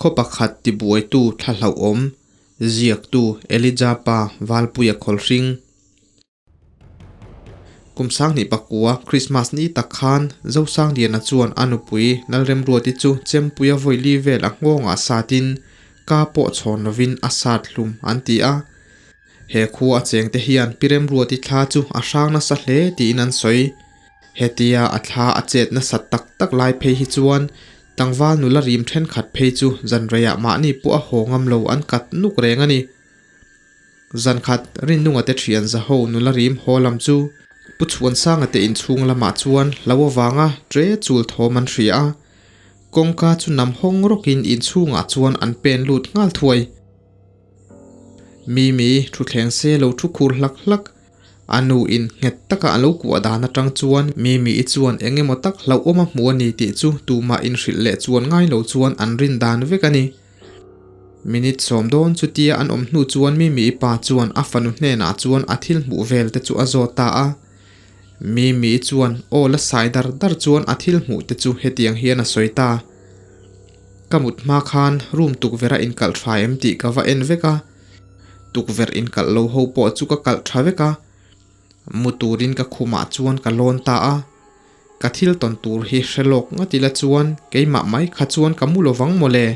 Khaw pakhat tibuaitu thla hlauhawm, ziaktu Elijah pa Valpuia Khawlhring. Kum 2009 Krismas ni tak khan Zosangliana chuan a nupui Lalremruati chu Chempuia vawili vel a nghawngah satin ka pawh chhawn lovin a sat hlum an ti a. He khua a chengte hian Pi Remruati thla chu a hrang nasa hle tiin an sawi. Hetia a thla a chet nasat tak tak lai phei hi chuan tlangval nula rim thenkhat phei chu zanreiah mahni pawh a haw ngam lo an kat nuk reng a ni. Zankhat Rinnunga te thian zaho nula rim haw lam chu Pu Chhuansanga te inchhung lamah chuan hlo avanga tre chul thawm an hria a. Kawngka chu nam hawng rawkin inchhungah chuan an pen lut nghal thuai. Mimi thuthleng se lo thu khur hlak hlak. A nu in nghet taka a lo kuah dan atang chuan Mimi i chuan eng emaw tak hlauhawm a hmu a ni tih chu tumah inhrilh leh chuan ngai lo chuan an rin dan vek a ni. Minute sawm dawn chutia an awm hnu chuan Mimi i pa chuan a fanu hnenah chuan a thil hmuh vel te chu a zawt ta a. Mimi i chuan aw la sai dar dar chuan a thil hmuh te chu hetiang hian a sawi ta. Ka mut hma khan room tukverh a inkalh tha em tih ka va en vek a, tukverh inkalh lo ho pawh chu ka kalh tha vek a, mu turin ka khumah chuan ka lawn ta a, ka thil tawn tur hi hre lawk ngat ila chuan keimah mai kha chuan ka mu lovang mawle.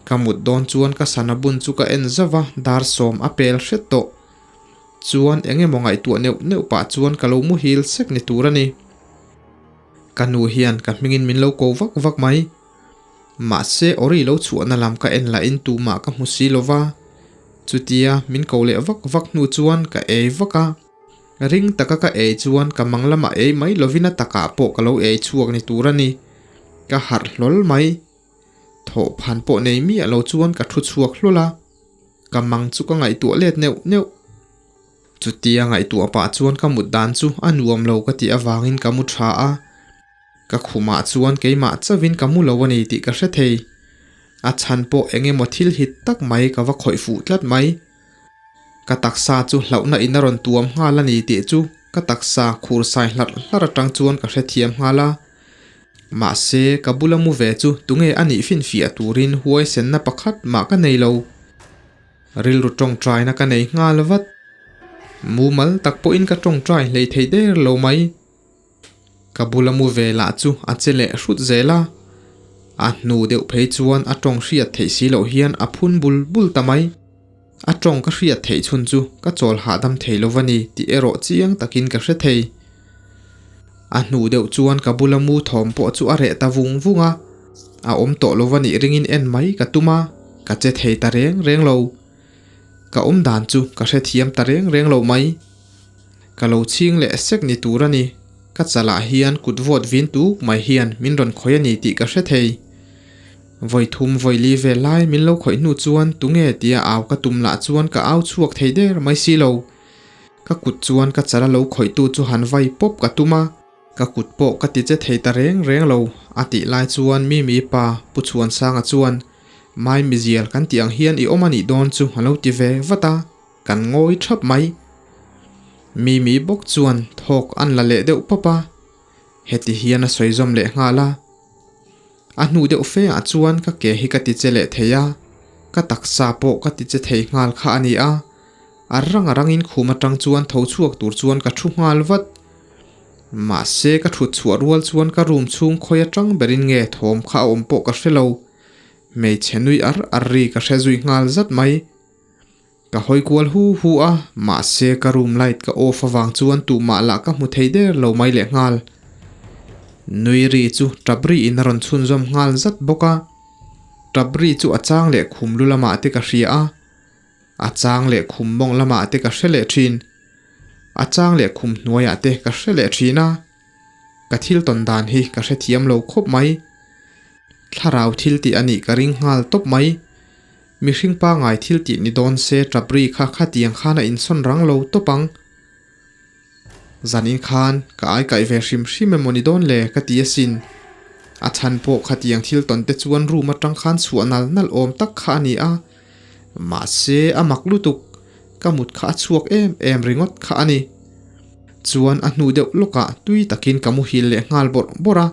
Ka mut dawn chuan ka sana bun chu ka en zauh a, dar sawm a pel hret tawh. Chuan eng emaw ngaihtuah neuh neuh pah chuan ka lo muhil sek ni tur a ni. Ka nu hian ka hmingin min lo ko vak vak mai. Mahse Ori lo chhuahna lam ka en lahin tumah ka hmu si lova. Chutia min ko leh vak vak hnu chuan ka ei vak a. Ring taka ka ei chuan ka mang lamah ei mai lovin a takah pawh ka lo ei chhuak ni tur a ni. Ka harh hlawl mai. Thawhphan pawh nei miah lo chuan ka thu chhuak hlawl a. Ka mang chu ka ngaihtuah let neuh neuh. Chutia ngaihtuah pah chuan ka mut dan chu a nuam lo ka tih avangin ka mu tha a, ka khumah chuan keimah chauhin ka mu lo a ni tih ka hre thei. A chhan pawh eng emaw thil hit tak mai ka va khawih fuh tlat mai. Ka taksa chu hlauhna in a rawn tuam nghal a ni tih chu ka taksa khur sai hlarh hlarh atang chuan ka hrethiam nghal a. Mahse, ka bula mu ve chu tunge a nih finfiah turin huaisenna pakhat mah ka nei lo. Rilru tawngtaina ka nei nghal vat. Mumal tak pawhin ka tawngtai hlei thei der lo mai. Ka bula mu ve lah chu a che leh hrut zel a. A hnu deuh phei chuan a tawng hriat theih si loh hian a phun bul bul ta mai. A tawng ka hriat theih chhun chu ka chawl hahdam thei lo va ni tih erawh chiang takin ka hre thei. A hnu deuh chuan ka bula mu thawm pawh chu a reh ta vung vung a, a awm tawh lo va nih ringin en mai ka tum a, ka che thei ta reng reng lo. Ka awm dan chu ka hrethiam ta reng reng lo mai. Ka lo chhing leh sek ni tur a ni, ka chalah hian kut vawt vin tuk mai hian min rawn khawih a ni tih ka hre thei. Vawi thum vawi li vel lai min lo khawih hnu chuan tunge tia au ka tum lah chuan ka au chhuak thei der mai si lo. Ka kut chuan ka chala lo khawihtu chu han vai pawp ka tum a, ka kut pawh ka ti che thei ta reng reng lo, a tih lai chuan Mimi pa Pu Chhuansanga chuan, Mai mizial kan tih ang hian i awm a nih dawn chu a lo ti ve vat a, kan ngawi thap mai. Mimi bawk chuan thawk an la leh deuh pawp a, heti hian a sawi zawm leh nghal a. A hnu deuh fe ah chuan ka ke hi ka ti che leh thei a, ka taksa pawh ka ti che thei nghal kha a ni a. A rang a rangin khum atang chuan tho chhuak tur chuan ka thu nghal vat. Mahse ka thut chhuah rual chuan ka room chhung khawi atang berin nge thawm kha a awm pawh ka hre lo. Hmeichhe nui ar ar ri ka hre zui nghal zat mai. Ka hawi kual hu hu a, mahse ka room light ka off avang chuan tumah lah ka hmu thei der lo mai leh nghal. Nui ri chu tap ri in a rawn chhunzawm nghal zat bawk a. Tap ri chu a chang leh khum lu lamah te ka hria a. A chang leh khum mawng lamah te ka hre leh thin. A chang leh khum hnuaiah te ka hre leh thin a. Ka thil tawn dan hi ka hrethiam lo khawp mai. Thlarau thil tih a nih ka ring nghal tawp mai. Mihring pangai thil tih ni dawn se tap ri kha khatiang khan a insawn rang lo tawp ang. Zanin khan ka ai kaih ve hrim hrim emaw ni dawn le ka ti asin. A chhan pawh khatiang thil tawn te chuan room atang khan chhuah nal nal awm tak kha a ni a. Mahse a mak lutuk, ka mut kha a chhuak em em ringawt kha a ni. Chuan a hnu deuh lawkah tui takin ka muhil leh nghal bawrh bawrh a.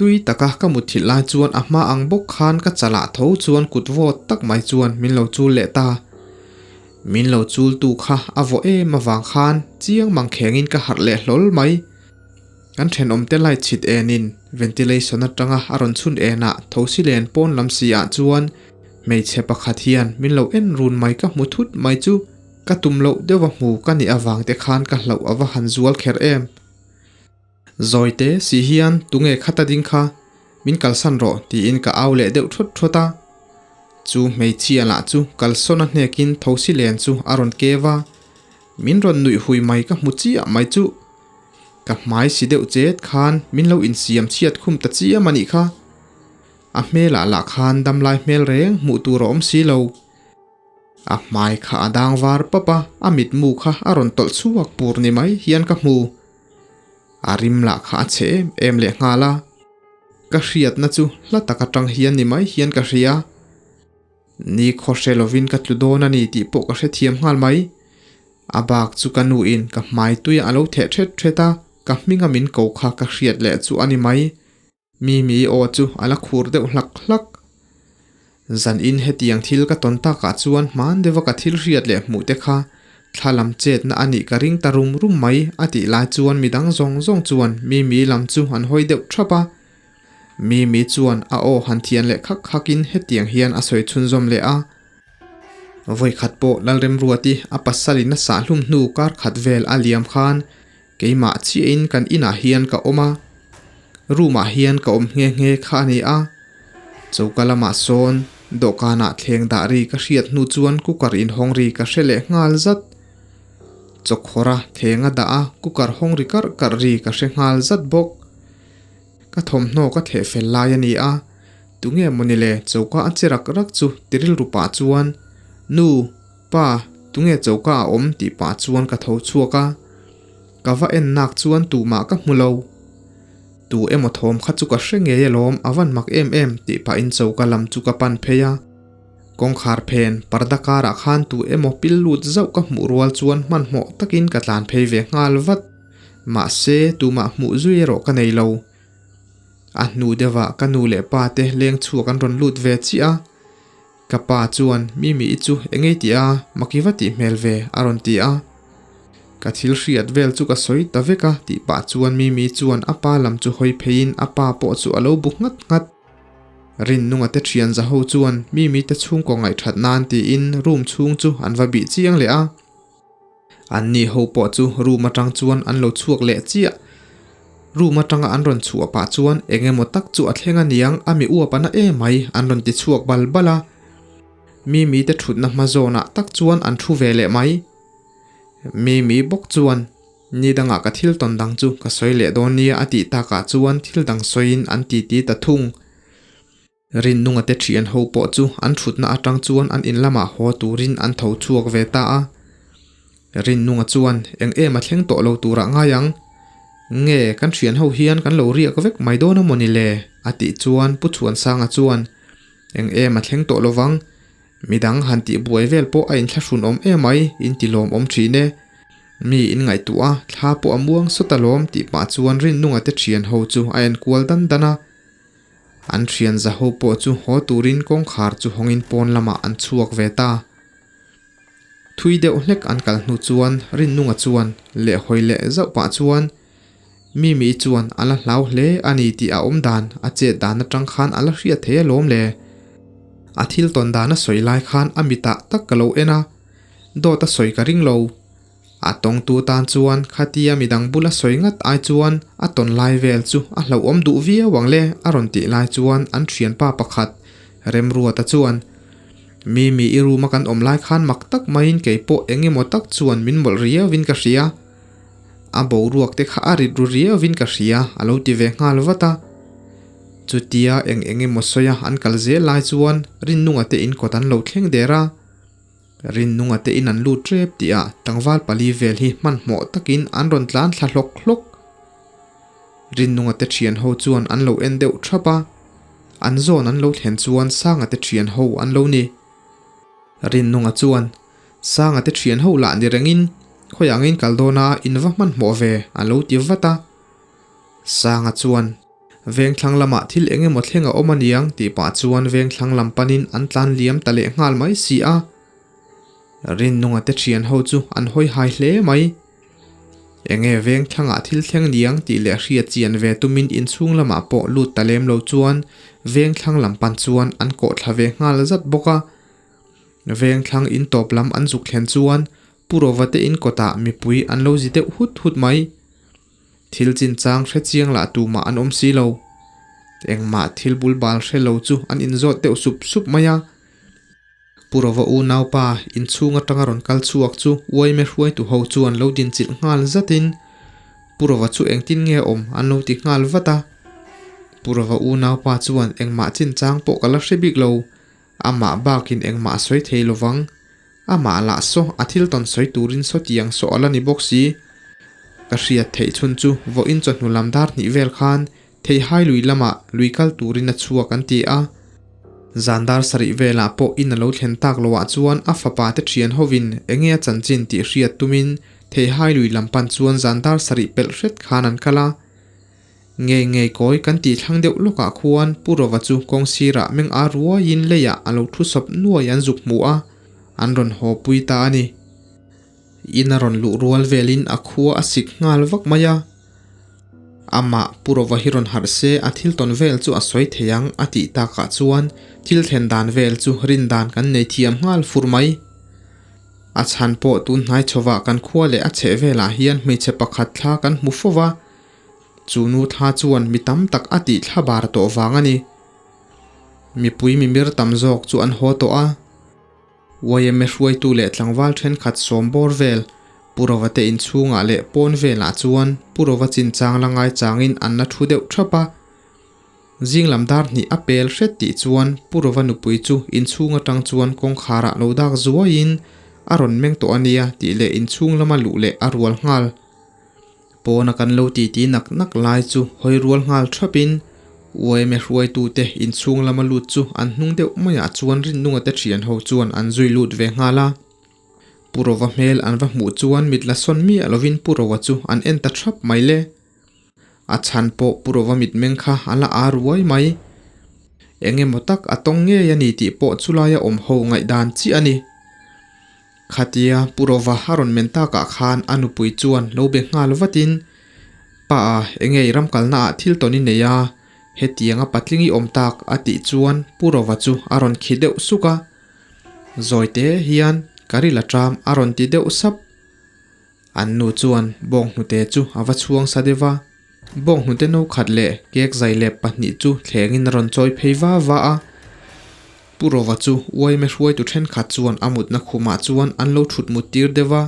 Tui taka ka mutthilh lai chuan a hma ang bawk khan ka chalah tho chuan kut vawt tak mai chuan min lo chul leh ta. Min lo chultu kha a vawh em avang khan chiang mangkhengin ka harh leh hlawl mai. Kan thenawmte light chhit enin ventilation atanga a rawn chhun enah thosi len pawn lam si ah chuan hmeichhe pakhat hian min lo en run mai ka hmu thut mai chu ka tum loh deuh a hmu ka nih avang te khan ka hlauh a va han zual kher em. Zawite si hian tunge khata ding kha min kalsan rawh tiin ka au leh deuh thawt thawt a. Chu hmeichhia lah chu kalsawn a hnekin thosi len chu a rawn kev a, min rawn nuih hui mai ka hmu chiah mai chu. Ka hmai si deuh chet khan min lo insiam chhiat khum ta chiam a nih kha. A hmelah lah khan damlai hmel reng hmuh tur a awm si lo. A hmai kha a dang var pap a, a mitmu kha a rawn tawlh chhuak pur ni mai hian ka hmu. A rim lah kha a chhe em em leh nghal a. Ka hriatna chu hla tak atang hian ni mai hian ka hria. Ni khaw hre lovin ka tlu dawn a ni tih pawh ka hrethiam nghal mai. A bak chu ka nuin ka hmai tuia a lo theh thet thet a, ka hminga min ko kha ka hriat leh chu a ni mai. Mimi aw chu a la khur deuh hlak hlak. Zanin hetiang thil ka tawn takah chuan hman deuha ka thil hriat leh hmuh te kha thla lam chetna a nih ka ring ta rum rum mai a tih lai chuan midang zawng zawng chuan Mimi lam chu an hawi deuh thap a. Mimi chuan a aw han thian leh khak khakin hetiang hian a sawi chhunzawm leh a. Vawikhat pawh Lalremruati a pasalin a sahhlum hnu kar khat vel a liam khan keimah chiahin kan inah hian ka awm a, room ah hian ka awm nghe nghe kha a ni a. Choka lamah sawn dawhkanah thleng dah ri ka hriat hnu chuan cooker inhawng ri ka hre leh nghal zat. Chawkhawra thleng a dah a cooker hawng ri karh karh ri ka hre nghal zat bawk. Ka thawmhnaw ka theh fel lai a ni a, tunge mawni le choka a che rak rak chu ti rilru pah chuan, Nu, pa, tunge choka a awm tih pah chuan ka tho chhuak a. Ka va en nak chuan tumah ka hmu lo. Tu emaw thawm kha chu ka hre ngei alawm a van mak em em tih pahin choka lam chu ka pan phei a. Kawngkhar phen parda karah khan tu emaw pil lut zauh ka hmuh rual chuan hmanhmawh takin ka tlan phei ve nghal vat. Mahse, tumah hmuh zui erawh ka nei lo. A hnu deuhah ka nu leh pa te leng chhuak an rawn lut ve chiah a. Ka pa chuan, Mimi i chu eng ei tih a, maki va tih hmel ve, a rawn ti a. Ka thil hriat vel chu ka sawi ta vek a tih pah chuan Mimi chuan a pa lam chu hawi pheiin a pa pawh chu a lo bu nghat nghat. Rinnunga te thian za ho chuan Mimi te chhungkaw ngaihthat nan tiin room chhung chu an va bih chiang leh a. An ni ho pawh chu room atang chuan an lo chhuak leh chiah. Room atanga an rawn chhuah pah chuan eng emaw tak chu a thleng aniang a mi uap ana emai an rawn ti chhuak bal bal a. Mimi te thutna hma zawnah tak chuan an thu ve leh mai. Mimi bawk chuan ni dangah ka thil tawn dang chu ka sawi leh dawn nia a tih takah chuan thil dang sawiin an titi ta thung. Rinnunga te thian ho pawh chu an thutna atang chuan an in lamah haw turin an tho chhuak ve ta a. Rinnunga chuan eng em a thleng tawh lo turah ngai ang. Nge kan thian ho hian kan lo riak vek mai dawn a mawni le? a tih chuan Pu Chhuansanga chuan eng em a thleng tawh lovang. Midang han tih buai vel pawh a inthlahrun awm emai in ti lawmawm thin e. Mi in ngaihtuah a, thla pawh a muang sawt alawm tih pah chuan Rinnunga te thian ho chu a enkual dan dan a. An thian zaho pawh chu haw turin kawngkhar chu hawngin pawn lamah an chhuak ve ta. Thui deuh hlek an kal hnu chuan Rinnunga chuan leh hawi leh zauh pah chuan Mimi chuan a la hlau hle a ni tih a awm dan a chet dan atang khan a la hriat thei alawm le. A thil tawn dan a sawi lai khan a mitah tak ka lo en a, dawt a sawi ka ring lo. A tawngtu tan chuan khatia midang bula sawi ngat ai chuan a tawn lai vel chu a hlauhawm duh viau ang le a rawn tih lai chuan an thianpa pakhat Remruata chuan Mimi i room a kan awm lai khan mak tak maiin kei pawh eng emaw tak chuan min mawlh riauin ka hria. A boruak te kha a rit ru riauin ka hria a lo ti ve nghal vat a. Chutia eng eng emaw sawia an kal zel lai chuan Rinnunga te inkawt an lo thleng der a. Rinnunga te in an lut rep tih ah tlangval pali vel hi hmanhmawh takin an rawn tlan thla hlawk hlawk. Rinnunga te thian ho chuan an lo en deuh thap a, an zawn an lo thlen chuan Sanga te thian ho an lo ni. Rinnunga chuan Sanga te thian ho lah ni rengin khawiah angin kal dawn a in va hmanhmawh ve a lo ti vat a. Sanga chuan. Vengthlang lamah thil eng emaw thleng a awm aniang tih pah chuan vengthlang lam panin an tlan liam ta leh nghal mai si a. Rinnunga te thian ho chu an hawi hai hle mai. Enge vengthlangah thil thleng niang tih leh hriat chian ve tumin inchhung lamah pawh lut ta lem lo chuan vengthlang lam pan chuan an kawh thla ve nghal zat bawk a. Vengthlang in tawp lam an zuk thlen chuan Pu Rova te in kawtah mipui an lo zi deuh hut hut mai. Thil chinchang hre chiang lah tumah an awm si lo. Engmah thil bul bal hre lo chu an inzawt deuh sup sup mai a. Pu Rova unaupa inchhung atanga rawn kal chhuak chu uaime hruaitu ho chuan lo dinchilh nghal zatin Pu Rova chu engtin nge awm an lo ti nghal vat a. Pu Rova unaupa chuan engmah chinchang pawh ka la hre bik lo, amah bakin engmah a sawi thei lovang. Amah lah saw a thil tawn sawi turin sawtiang saw a la ni bawk si. Ka hriat theih chhun chu vawiin chawhnu lam dar hnih vel khan Theihai lui lamah lui kal turin a chhuak an ti a. Zan dar sarih velah pawh in a lo thlen tak loah chuan a fapa te thian hovin enge a chanchin tih hriat tumin Theihai lui lam pan chuan zan dar sarih pelh hret khan an kal a. Ngei ngei kawi kan tih thlang deuh lawkah khuan Pu Rova chu kawng sirah meng ar ruaiin leiah a lo thu sawp nuai an zuk hmu a, an rawn haw pui ta a ni. In a rawn luh rual velin a khua a sik nghal vak mai a. Amah Pu Rova hi rawn harh se a thil tawn vel chu a sawi thei ang a tih takah chuan thil thlen dan vel chu rin dan kan nei thiam nghal fur mai. A chhan pawh tun hnai chhovah kan khua leh a chheh velah hian hmeichhe pakhat thla kan hmu fo va, chu nu thla chuan mi tam tak a tih thla bar tawh vang a ni. Mipui mimir tam zawk chu an haw tawh a. Yma hruaitu leh tlangval thenkhat sawm bawr vel Pu Rova te inchhungah leh pawn velah chuan Pu Rova chinchang la ngaichangin an la thu deuh thap a. Zing lam dar hnih a pel hret tih chuan Pu Rova nupui chu inchhung atang chuan kawngkharah lo dak zuaiin a rawn meng tawh a nia tih leh inchhung lama luh leh a rual nghal. Pawna kan lo titi nak nak lai chu hawi rual nghal thapin yma hruaitute inchhung lama lut chu an hnung deuh maiah chuan Rinnunga te thian ho chuan an zui lut ve nghal a. Pu Rova hmel an va hmuh chuan mit la sawn miah lovin Pu Rova chu an en ta thap mai le. A chhan pawh Pu Rova mitmeng kha a la ar uai mai. Eng emaw tak a tawng ngei a ni tih pawh chulaia awm ho ngaihdan chiah a ni. Khatia Pu Rova a rawn men takah khan a nupui chuan lo be nghal vatin, Pa a, enge i ram kalnaah thil tawn i nei a, hetianga patling i awm tak a tih chuan Pu Rova chu a rawn khi deuh suk a. Zawi te hian ka ril a ṭam a rawn ti deuh sap. An nu chuan bawnghnute chu a va chhuang sa deuh a, bawnghnute no khat leh cake zai lep pahnih chu thlengin a rawn chawi phei va va a. Pu Rova chu uaime hruaitu thenkhat chuan a mutna khumah chuan an lo thut mut tir deuh a.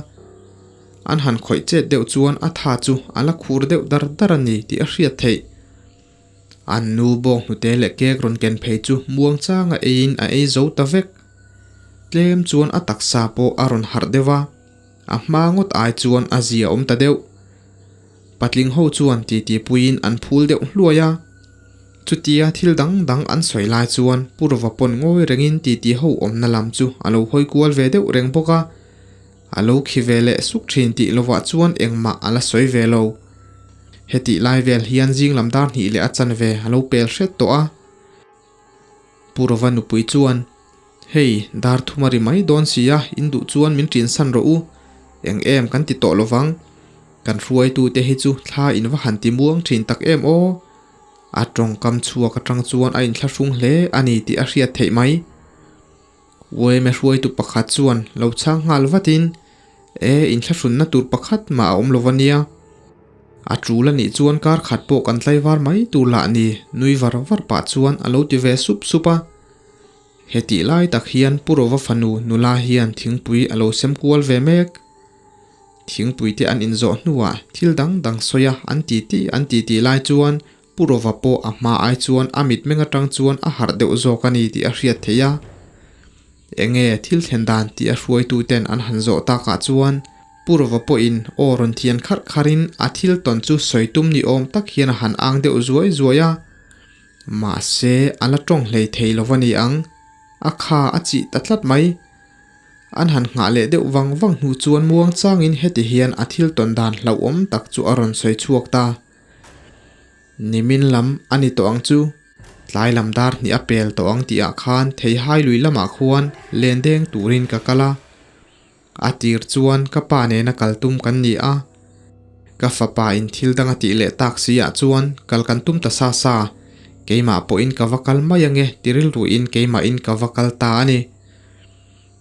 An han khawih chet deuh chuan a tha chu a la khur deuh dar dar a ni tih a hriat theih. An nu bawnghnute leh cake rawn ken phei chu muang changa eiin a ei zo ta vek. Tlem chuan a taksa pawh a rawn harh deuh a. A hma ngawt ai chuan a zia awm ta deuh. Patling ho chuan titi puiin an phul deuh hluai a. Chutia thil dang dang an sawi lai chuan Pu Rova pawn ngawi rengin titi ho awmna lam chu a lo hawi kual ve deuh reng bawk a. A lo khi ve leh suk thin tih lovah chuan engmah a la sawi ve lo. Hetih lai vel hian zing lam dar hnih leh a chanve a lo pel hret tawh a. Pu Rova nupui chuan, Hei, dar thum a ri mai dawn si a, in duh chuan min ṭinsan rawh u. Eng em kan ti tawh lovang. Kan hruaitute hi chu thla in va han ti muang ṭhin tak em aw. A tawngkam chhuak aṭang chuan a inthlahrung hle a ni tih a hriat theih mai. Uaime hruaitu pakhat chuan lo chhang nghal vatin, E, inthlahrunna tur pakhat mah a awm lo va nia. A tul a nih chuan kar khat pawh kan tlaivar mai tur lah ni, nui var var pah chuan a lo ti ve sup sup a. Hetih lai tak hian Pu Rova fanu nula hian thingpui a lo sem kual ve mek. Thingpui te an inzawh hnuah thil dang dang sawi a an ti ti an ti tih lai chuan Pu Rova pawh a hma ai chuan a mitmeng atang chuan a harh deuh zawk a ni tih a hriat theih a. Enge thil thlen dan tih a hruaitu ten an han zawh takah chuan Pu Rova pawhin aw rawn thian kharh kharin a thil tawn chu sawi tum ni awm tak hian a han ang deuh zuai zuai a. Mahse a la tawng hlei thei lo va ni ang, a kha a chih ta tlat mai. An han nghah leh deuh vang vang hnu chuan muang changin heti hian a thil tawn dan hlauhawm tak chu a rawn sawi chhuak ta. Nimin lam a ni tawh ang chu. Tlai lam dar hnih a pel tawh ang tih ah khan Theihai lui lamah khuan len deng turin ka kal a. A tir chuan ka pa nena kal tum kan ni a. Ka fapa in thil dang a tih leh tak si ah chuan kal kan tum ta sa sa. Keimah pawhin ka va kal mai ange ti rilruin keimahin ka va kal ta a ni.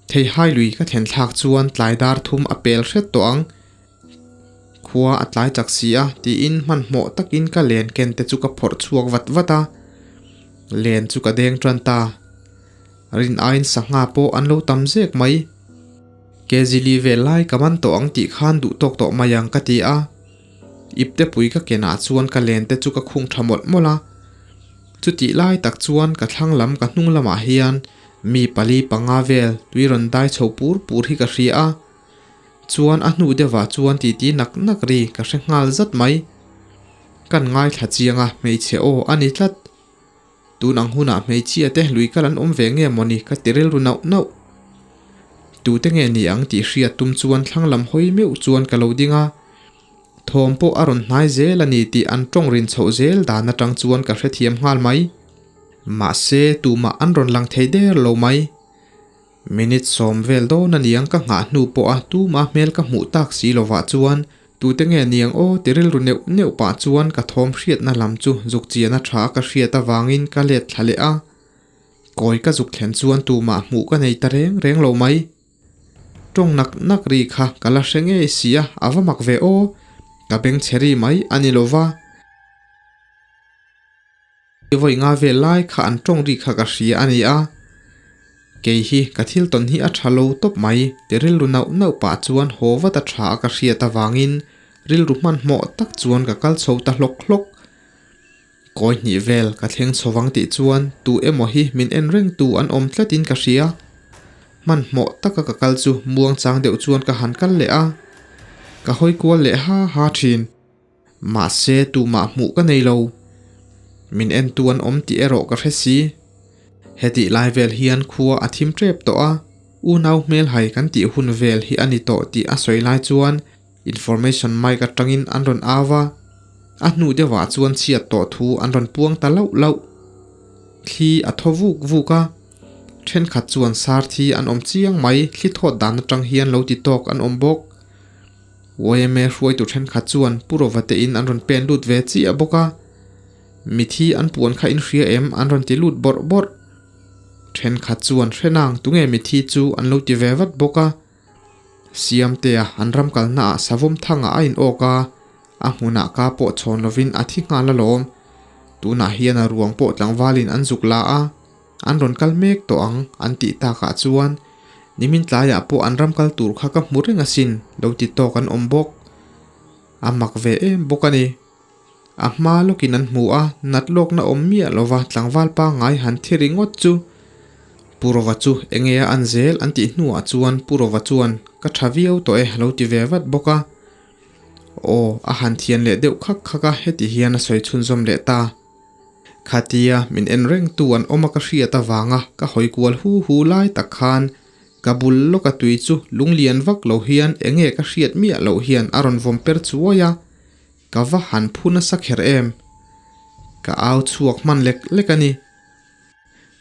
Theihai lui ka thlen thlak chuan tlai dar thum a pel hret tawh ang. Khua a tlai chak si a tiin hmanhmawh takin ka len ken te chu ka phawrh chhuak vat vat a. Len chu ka deng tan ta. Rin aiin sangha pawh an lo tam zek mai. Kezili vel lai ka man tawh ang tih khan duh tawk tawh mai ang ka ti a. Ipte pui ka kenah chuan ka len te chu ka khung tha mawlh mawlh a. Chutih lai tak chuan ka thlang lam ka hnung lamah hian mi pali panga vel tui rawn dai chho pur pur hi ka hria a. Chuan a hnu deuhah chuan titi nak nak ri ka hre nghal zat mai. Kan ngaithla chiang a, hmeichhe aw a ni tlat. Tun ang hunah hmeichhia te lui kal an awm ve nge mawni ka ti rilru nauh nauh. Tute nge ni ang tih hriat tum chuan thlang lam hawi meuh chuan ka lo ding a. Thawm pawh a rawn hnai zel a ni tih an tawng rin chhoh zel dan atang chuan ka hrethiam nghal mai. Mahse tumah an rawn lang thei der lo mai. Minute sawm vel dawn a niang ka nghah hnu pawh a tuma hmel ka hmuh tak si lovah chuan tute nge niang aw ti rilru neuh neuh pah chuan ka thawm hriatna lam chu zuk chian a tha ka hriat avangin ka let thla leh a. Kawi ka zuk thlen chuan tumah hmuh ka nei ta reng reng lo mai. Tawng nak nak ri kha ka la hre ngei si a, a va mak ve aw. Ka beng chhe ri mai a ni lova. Vawi nga vel lai kha an tawng ri kha ka hria a ni a, kei hi ka thil tawn hi a tha lo tawp mai ti rilru nauh nauh pah chuan haw vat a tha a ka hriat avangin rilru hmanhmawh tak chuan ka kal chho ta hlawk hlawk. Kawi hnih vel ka thleng chho vang tih chuan tu emaw hi min en reng tu an awm tlatin ka hria. Hmanhmawh taka ka kal chu muangchang deuh chuan ka han kal leh a, ka hawi kual leh ha ha thin. Mahse tumah hmuh ka nei lo. Min entu an awm tih erawh ka hre si. Hetih lai vel hian khua a thim tep tawh a, unau hmelhai kan tih hun vel hi a ni tawh tih a sawi lai chuan information mic atangin an rawn au a, a hnu deuhah chuan chhiat tawh thu an rawn puang ta lauh lauh. Thli a thaw vuk vuk a, thenkhat chuan sar thi an awm chiang mai, thli thawt dan atang hian lo ti tawk an awm bawk. Yma hruaitu thenkhat chuan Pu Rova te in an rawn pen lut ve chiah bawk a, mithi an puan kha in hria em an rawn ti lut bawrh bawrh. Thenkhat chuan hrenang tunge mithi chu an lo ti ve vat bawk a. Siamtea an ram kalna ah savawm thangah a in awk a, a hmunah ka pawh chhawn lovin a thi nghal alawm. Tunah hian a ruang pawh tlangvalin an zuk la a. An rawn kal mek tawh ang an tih takah chuan nimin tlaiah pawh an ram kal tur kha ka hmu reng asin lo ti tawk an awm bawk. A mak ve em bawk a ni. A hma lawkin an hmu a, nat lawkna awm miah lova tlangval pangngai han thi ringawt chu. Pu Rova chu enge a an zel an tih hnuah chuan Pu Rova chuan ka tha viau tawh e lo ti ve vat bawk a. Aw, a han thian leh deuh khak khak a heti hian a sawi chhunzawm leh ta. Khatia min en reng tu an awm a ka hriat avanga ka hawi kual hu hu lai tak khan ka bul lawka tui chu lunglian vak lo hian enge ka hriat miah loh hian a rawn vawm per chuai a, ka va han phu nasa kher em. Ka au chhuak hman lek lek a ni.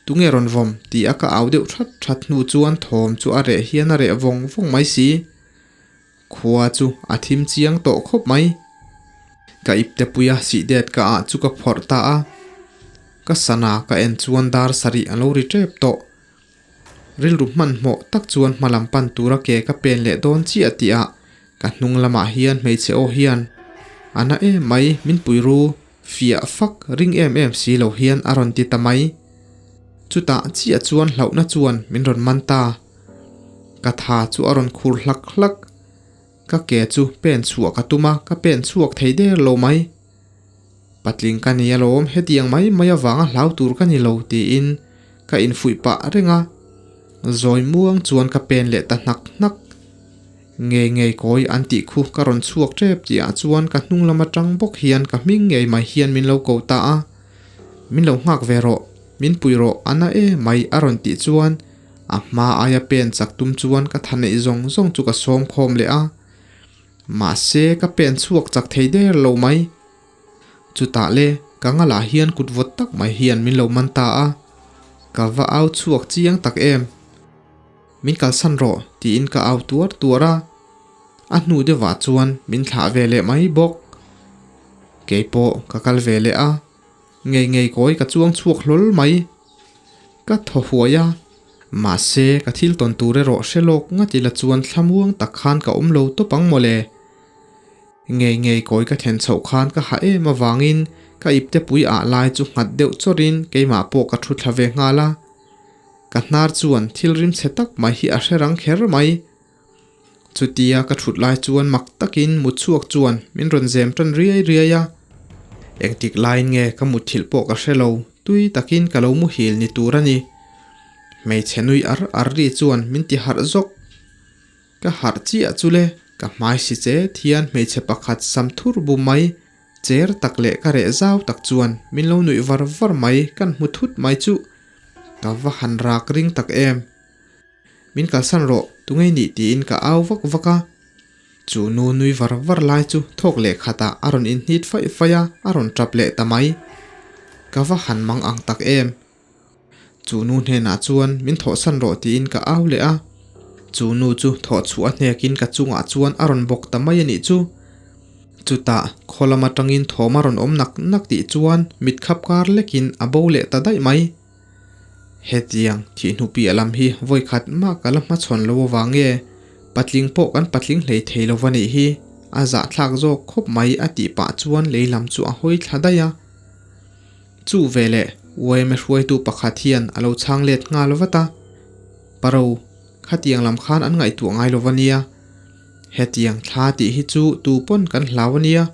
Tunge rawn vawm tih a ka au deuh that that hnu chuan thawm chu a reh hian a reh vawng vawng mai si. Khua chu a thim chiang tawh khawp mai. Ka ipte puia sih det ka ah chu ka phawrh ta a. Ka sana ka en chuan dar sarih a lo ri tep tawh. Rilru hmanhmawh tak chuan hma lam pan tura ke ka pen leh dawn chiah tih ah ka hnung lamah hian hmeichhe aw hian a na em mai min pui ru fiah fak ring em em si lo hian a rawn ti ta mai. Chutah chiah chuan hlauhna chuan min rawn man ta. Ka tha chu a rawn khur hlak hlak. Ka ke chu pen chhuah ka tum a, ka pen chhuak thei der lo mai. Patling ka ni alawm, hetiang mai mai avanga hlau tur ka ni lo tiin ka infuih pah reng a. Zawi muang chuan ka pen leh ta hnak hnak. Ngei ngei kawi an tih khu ka rawn chhuak tep tihah chuan ka hnung lam atang bawk hian ka hming ngei mai hian min lo ko ta a. Min lo nghak ve rawh, min pui rawh a na em mai a rawn tih chuan A hma aia pen chak tum chuan ka tha neih zawng zawng chu ka sawm khawm leh a, mahse ka pen chhuak chak thei der lo mai. Chutah le ka ngalah hian kut vawt tak mai hian min lo man ta a, ka va au chhuak chiang tak em. Min kalsan rawh tiin ka au tuar tuar a, a hnu deuhah chuan min thlah ve leh mai bawk. Keipawh ka kal ve leh a, ngei ngei kawi ka chuang chhuak hlawl mai. Ka thaw huai a, mahse ka thil tawn tur erawh hre lawk ngat ila chuan thlamuang tak khan ka awm lo tawp ang mawle. Ngei ngei kawi ka thlen chhoh khan ka ha em avangin ka ipte pui ah lai chu nghat deuh chawrin keimah pawh ka thu thla ve nghal a. Ka hnar chuan thil rim chhe tak mai hi a hre rang kher mai. Chutia ka thut lai chuan mak takin mut chhuak chuan min rawn zem tan riai riai a. Engtik laiin nge ka mutthilh pawh ka hre lo, tui takin ka lo muhil ni tur a ni. Hmeichhe nui ar ar ri chuan min ti harh zawk. Ka harh chiah chu le, ka hmai si che thian hmeichhe pakhat sam thur bu mai, cher tak leh ka reh zau tak chuan min lo nuih var var mai kan hmu thut mai chuh. Ka va han rak ring tak em. Min kalsan rawh, tunge nih tiin ka au vak vak a. Chu nu nui var var lai chu thawk leh khatah a rawn inhnit faih faih a, a rawn tap leh ta mai. Ka va han mang ang tak em. Chu nu hnenah chuan min thawhsan rawh tiin ka au leh a. Chu nu chu thawh chhuah a hnekin ka chungah chuan a rawn bawk ta mai a nih chu. Chutah khaw lam atangin thawm a rawn awm nak nak tih chuan mit khap kar lekin a bo leh ta daih mai. Hetiang thihhnu piah lam hi vawi khat mah ka la hmachhawn lo avang nge patling pawh kan patling hlei thei lo va nih hi a zahthlak zawk khawp mai a tih pah chuan lei lam chu a hawi thla daih a. Chu veleh yma hruaitu pakhat hian a lo chhang let nghal vat a, Paro, khatiang lam khan an ngaihtuah ngai lo va nia. Hetiang thla tih hi chu tu pawn kan hlau a nia,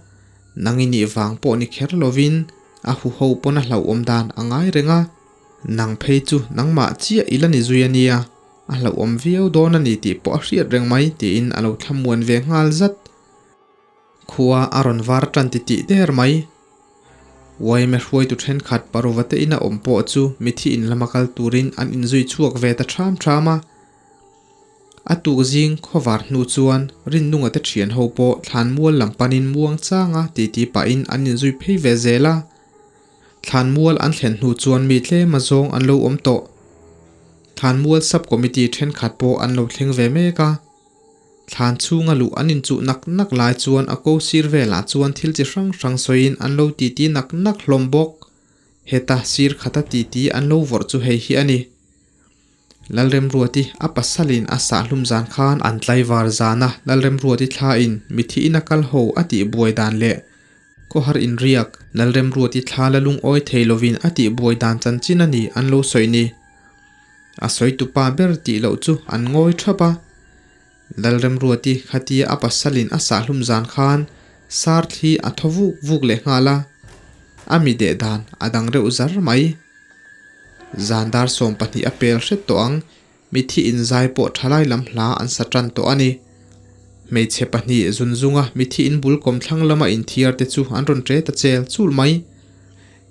nang i nih vang pawh ni kher lovin a huho pawn a hlauhawm dan a ngai reng a, nang phei chu nangmah chiah i la ni zui a nia, a hlauhawm viau dawn a ni tih pawh a hriat reng mai tiin a lo thlamuan ve nghal zat. Khua a rawn var tan ti tih der mai. Yma hruaitu thenkhat parova te ina awm pawh chu mithi in lama kal turin an inzui chhuak ve ta ṭham ṭham a. A tuk zing khawvar hnu chuan Rinnunga te ṭhian ho pawh thlanmual lam panin muang changa titi pahin an inzui phei ve zel a. Thlanmual an thlen hnu chuan mi tlem a zawng an lo awm tawh. Thlanmual sub committee thenkhat pawh an lo thleng ve mek a. Thlan chhunga luh an inchuh nak nak lai chuan a ko sir velah chuan thil chi hrang hrang sawiin an lo titi nak nak hlawm bawk. Heta sir khata titi an lo vawrh chu hei hi a ni. Lalremruati a pasalin a sahhlum zan khan an tlaivar zana Lalremruati thlain mithi ina kal ho a tih buai dan leh khawhar inriak Lalremruati thla la lungawi thei lovin a tih buai dan chanchin a ni an lo sawi ni. A sawitupa ber tih loh chu an ngawi thap a. Lalremruati khatia a pasalin a sahhlum zan khan sar thli a thaw vuk vuk leh nghal a, a mi deh dan a dang reuh zar mai. Zan dar 12 a pel hret tawh ang, mithi inzai pawh thalai lam hla an sa tan tawh a ni. Hmeichhe pahnih zunzunga mithi inbul kawmthlang lama inthiar te chu an rawn ṭe ta chel chul mai.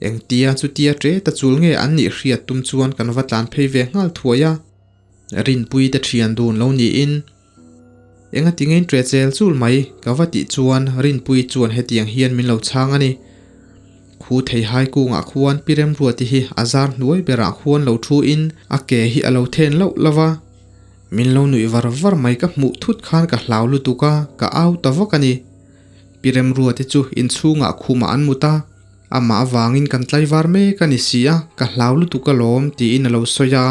Engtia chutia ṭe ta chul nge an nih hriat tum chuan kan va tlan phei ve nghal thuai a. Rinpui te ṭhian dun lo niin engati ngein ṭe chel chul mai ka va tih chuan Rinpui chuan hetiang hian min lo chhang a ni. Khu theihai kungah khuan Pi Remruati hi a zar hnuai berah khuan lo thu in a ke hi a lo then loh lo va. Min lo nuih var var mai ka hmuh thut khan ka hlau lutuk a, ka au ta vak a ni. Pi Remruati chu inchhungah khumah an mut a. Amah avangin kan tlaivar mek a ni si a, ka hlau lutuk alawm tiin a lo sawi a,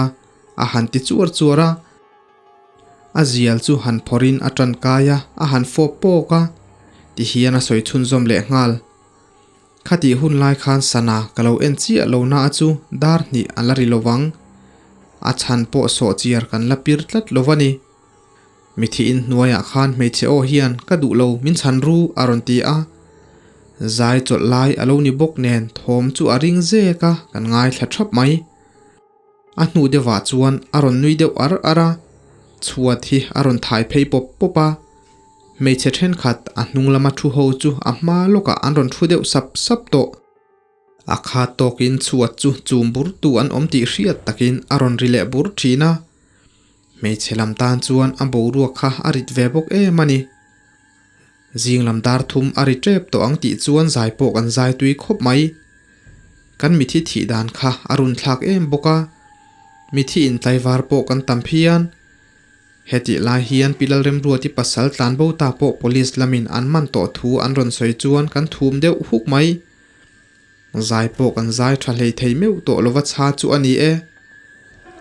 a han ti chuar chuar a. A zial chu han phawrhin a tan kai a, a han fawp pawk a, tihian a sawi chhunzawm leh nghal. Khatih hun lai khan sana ka lo en chiah lo na a chu dar hnih a la ri lo vang. A chhan pawh sawhchiar kan la pir tlat lo va ni. Mithiin hnuaiah khan hmeichhe aw hian ka duh lo min chhan ru a rawn ti a. Zai chawlh lai a lo ni bawk nen thawm chu a ring zek a kan ngaithla thap mai. A hnu deuhah chuan a rawn nui deuh ar ar a, chhuat hi a rawn thai phei pawp pawp a. Hmeichhe thenkhat a hnung lama thu ho chu a hma lawkah an rawn thu deuh sap sap tawh. A khat tawkin chhuat chu chum bur tu an awm tih hriat takin a rawn ri leh bur thin a. Hmeichhe lam tan chuan a boruak kha a rit ve bawk em a ni. Zing lam dar thum a ri tep tawh ang tih chuan zai pawh kan zai tui khawp mai. Kan mithi thih dan kha a run thlak em bawk a, mithi intlaivar pawh kan tam phian. Hetih lai hian Pi Lalremruati pasal tlanbo ta pawh police lamin an man tawh thu an rawn sawi chuan kan thum deuh huk mai. Zai pawh kan zai tha hlei thei meuh tawh lova chha chu a ni e.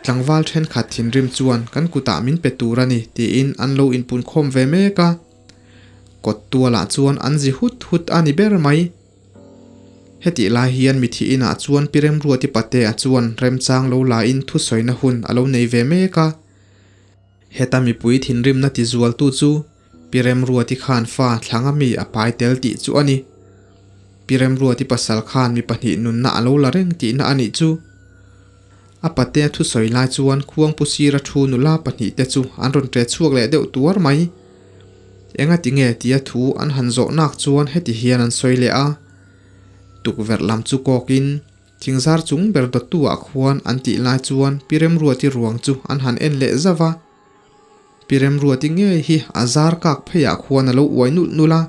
Tlangval thenkhat thinrim chuan kan kutah min pe tur a ni tiin an lo inpunkhawm ve mek a. Kawt tualah chuan an zi hut hut a ni ber mai. Hetih lai hian mithi inah chuan Pi Remruati Patea chuan remchang lo lain thusawina hun a lo nei ve mek a. Heta mipui thinrimna tizualtu chu Pi Remruati khan fa thlanga mi a pai tel tih chu a ni. Pi Remruati pasal khan mi pahnih nunna a lo la reng tihna a nih chu. A patea thusawi lai chuan Khuangpu sira thu nula pahnihte chu an rawn ṭe chhuak leh deuh tuar mai. Engati nge tia thu an han zawh nak chuan heti hian an sawi leh a, Tukverh lam chu kawkin Thingzar chung ber dawttu ah khuan an tih lai chuan Pi Remruati ruang chu an han en leh zauh a. Pi Remruati ngei hi a zar kak phei ah khuan a lo uai nulh nulh a.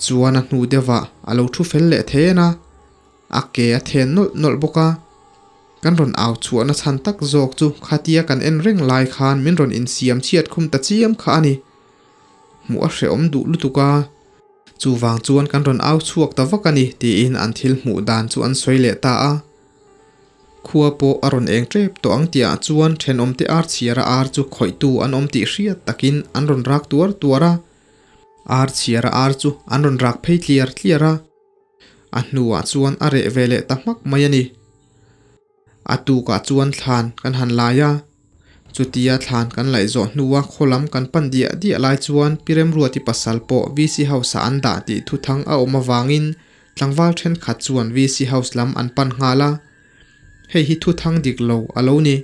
Chuan a hnu deuh ah a lo thu fel leh then a, a ke a then nawlh nawlh bawk a. Kan rawn au chhuah na chhan tak zawk chu khatia kan en reng lai khan min rawn insiam chhiat khum ta chiam kha a ni. Hmuh a hrehawm duh lutuk a. Chuvang chuan kan rawn au chhuak ta vak a ni, tiin an thil hmuh dan chu an sawi leh ta a. Khua pawh a rawn eng tep tawh ang tihah chuan thenawmte ar chhiara ar chu khawihtu an awm tih hriat takin an rawn rak tuar tuar a. Ar chhiara ar chu an rawn rak phei tliar tliar a. A hnuah chuan a reh ve leh ta hmak mai a ni. A tukah chuan thlan kan han lai a, chutia thlan kan laih zawh hnua khawlam kan pan diah diah lai chuan Pi Remruati pasal pawh VC House ah an dah tih thuthang a awm avangin tlangval thenkhat chuan VC House lam an pan nghal a, hei hi thuthang dik lo a lo ni.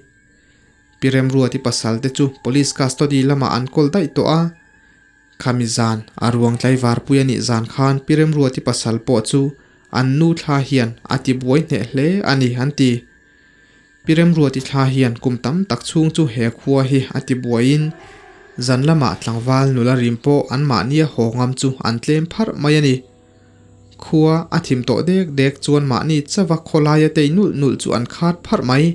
Pi Remruati pasal te chu Police custody lamah an kawl daih tawh a, Khami zan, a ruang tlaivar pui a nih zan khan Pi Remruati pasal pawh chu an nu thla hian a ti buai hneh hle a ni an ti. Pi Remruati thla hian kum tam tak chhung chu he khua hi a ti buaiin zan lamah tlangval nula rim pawh anmahnia haw ngam chu an tlem pharh mai a ni. Khua a thim tawh dek dek chuan mahni chauva khawlaia tei nulh nulh chu an khat pharh mai.